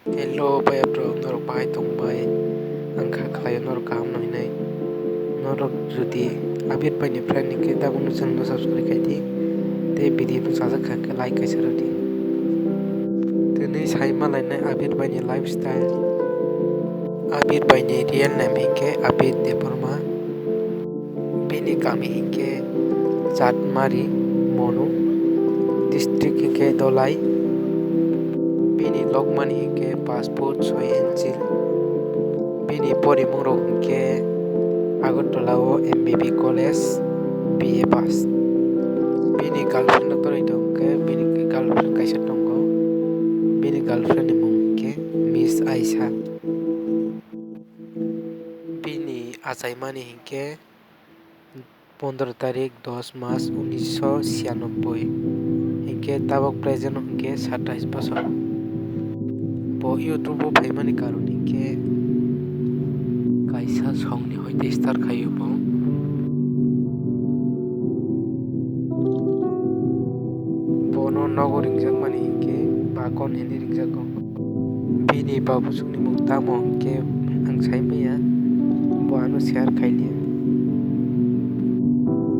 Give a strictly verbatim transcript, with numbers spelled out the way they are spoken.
Hello bhaiya bro, norok bahai tongbai? Ang kha khlaio norok kaham no hinwi. Norok jodi Abir bhaini friend hinkhe tabukno channel no subscribe khaidi, tei video no chajak kha khe like kaisa rwdi. Tini sai malainai Abir bhaini lifestyle. Abir bhaini real name hinkhe Abir Debbarma. Bini kami hinkhe Chatmari, Monu, district hinkhe Dholai. Bini lokmani hinkhe paanch foot soi inch. Bini porimung rok hinkhe Agartala o M B B college B A pass. Bini girlfriend rok toroi tongkhe, bini girlfriend kaisa tongo. Bini girlfriend ni mung hinkhe Miss Aisha. Bini achaimani hinkhe pondro tarik dos mas unisho siyanoboi, hinkhe tabok present hinkhe satais bosor. Bo YouTube o phaimani karon hinkhe kaisa songni hoite start khaio bo. Bono nogo ringjakmani hinkhe bakon hinwi ringjago. Bini babusukni mung tamo hinkhe ang sai maya, bo ano share khailiya.